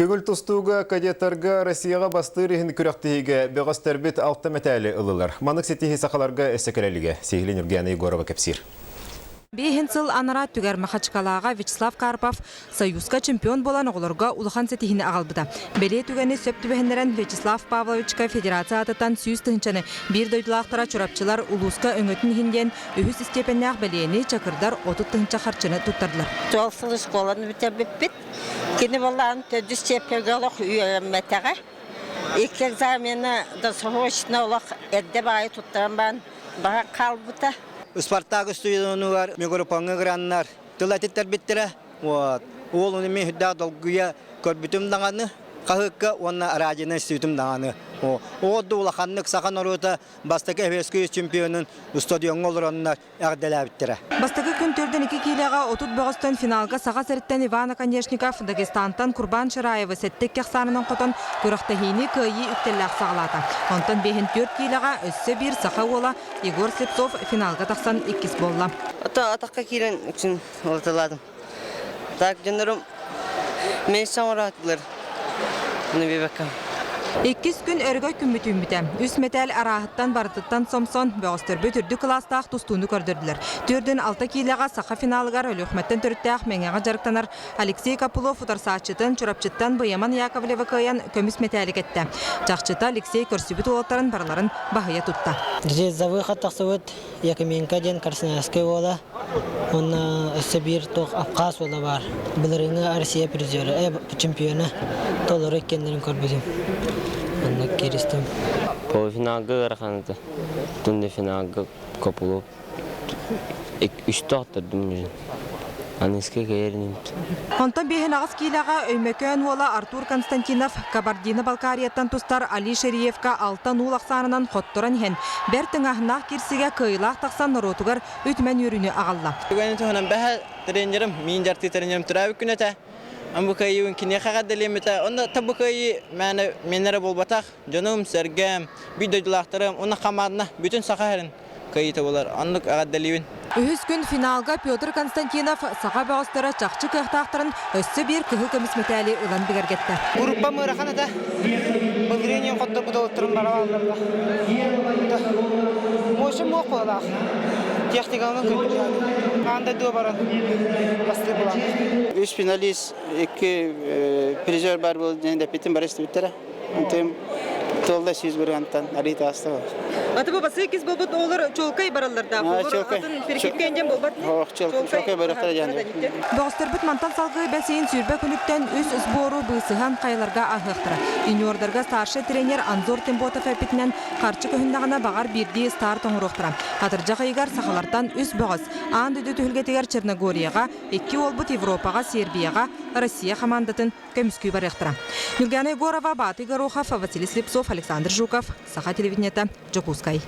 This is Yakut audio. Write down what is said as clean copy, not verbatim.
Көҥүл тустууга кадеттарга Россияҕа бастыыр иһин күрэхтэһиигэ бөҕөстөрбүт алта мэтээли ыллылар. Маннык ситиһии сахаларга өссө кэлэ илигэ. Сиһилии Ньургуяна Егорова кэпсиир. Биэһин сыл анараа өттүгэр Махачкалаҕа Вячеслав Карпов Союзка чемпион буолан оҕолорго улахан ситиһиини аҕалбыта. Бэлиэ түгэни сөп түбэһиннэрэн Вячеслав Павловичка федерация аатыттан 100 тыһыынчаны, биир дойдулаахтара Чурапчылар улууска өҥөтүн иһин диэн үһүс истиэпэннээх бэлиэни Чакырдар 30 тыһыынча харчыны туттардылар. Ол сыл школаны бүтэрбиппит. Кини буоллаҕын төрдүс чиэппэргэ олох үөрэммэтэҕэ. Икки экзамены досрочно олох эрдэ баҕайы туттаран баран баран хаалбыта. Спартак студионугар микрофоҥҥа граннар тыл этиттэрбиттэрэ. Вот. Уол ону мин үрдээх долгуйа көрбүтүм даҕаны хаһыакка уонна радионан истибитим даҕаны. О да улаханнык саха норуота бастакы эбиэскэй чемпионун стадиоҥҥа олороннор эҕэрдэлээбиттэрэ. Бастакы күн төрдөн икки киилэҕэ 30 бөҕөстөн финалга Саха сириттэн Иван Оконешников, Дагестантан Курбан Шираевы сэттэ икки ахсаанынан хотон күрэхтэһиини кыайыы үктэллээх саҕалаата. Онтон биэһин түөрт киилэҕэ өссө биир саха уола Егор Слепцов финалга тахсан иккис буолла. Ото атахха киирэн үксүн ылыталаатым. Так дьоннорум мен соҥороотулар. Аны бибэккэ. Иккис күн өрөгөй күммүт үүммүтэ. Үс мэтээл арааһыттан барытыттан сомсон, бөҕөстөрбүт үрдүк кылаастаах тустууну көрдөрдүлэр. Төрдүн алта киилэҕэ саха финалыгар Өлүөхүмэттэн төрүттээх Мэҥэҕэ дьарыктанар Алексей Копылов утарсааччытын Чурапчыттан Быйаман Яковлевы кыайан көмүс мэтээли кэттэ. Чахчыта Алексей көрсүбүт уолаттарын барыларын баһыйа тутта. За выход тахсыбыт Якименко диэн Красноярскай уола уонна өссө биир туох Абхаз уола баар. Былырыыҥҥы Россия призера, чемпиона толору иккиэннэрин көрбүтүм. Онно кииристим. Полуфиналга ыарахан этэ. Тунда финалга Копылов үстэ охтордум Аныска кэйэриним. Онтон биэһин аҕыс киилэҕэ Өймөкөөн уола Артур Константинов Кабардино-Балкарияттан тустар Али Шериевка алта нуул ахсаанынан хотторон иһэн, бэрт тыҥааһыннаах киирсигэ кыайыылаах тахсан норуотугар үтүмэн үөрүүнү аҕалла. Түгэни туһунан бэһэ тренерим, миин дьартыы тренерим төрөөбүт күнэ этэ. Бу кыайыыбын киниэхэ эҕэрдэлиэм этэ. Онно та бу кыайыы мээнэ миэнэ эрэ буолбатах. Дьонум, сэргэм, биир дойдулаахтарым уонна хамаанда бүтүн Саха сирин кыайыыта буолар. Оннук эҕэрдэлиибин. Үһүс күн финалга Петр Константинов саха бөҕөстөрө чахчы кыахтаахтарын өссө биир кыһыл көмүс мэтээли ылан бигэргэттэ. Группам ыарахан этэ. Былырыын хотторбут олотторум баралалларга. Мощум муох буолалаах. Техникаларын көрдүм. Аан дойдуга баран бастыыр булан. Үс финалист, икки призер бар буол диэн дэппитин бары истибиттэрэ. Антым туолла 100 бырыһыантан арыы тааста бар. Аты бу басыы болбут оҕолор чуолкай бараллар да. Атын перекипкен диэн болбат. Чуолкай барыахтара диэн. Бөҕөстөрбүт мантан салгыы бэсиин сүүрбэ күнүттэн үс сбору быысыһан хайаларга аһыахтара. Юниордарга старший тренер Анзор Темботов эппитинэн харчы көһүннэҕинэ баҕар биирдии старт оҥоруохтара. Атырдьах ыйыгар сахалартан үс бөҕөс аан дойду түһүлгэтигэр Черногорияҕа, икки уолбут Европаҕа, Сербияҕа Россия хамаандатын көмүскүү барыахтара. Нюргана Егорова, Баатый Горохов, Василий Слепцов, Александр Жуков, Саха телевидениета, Дьокуускай.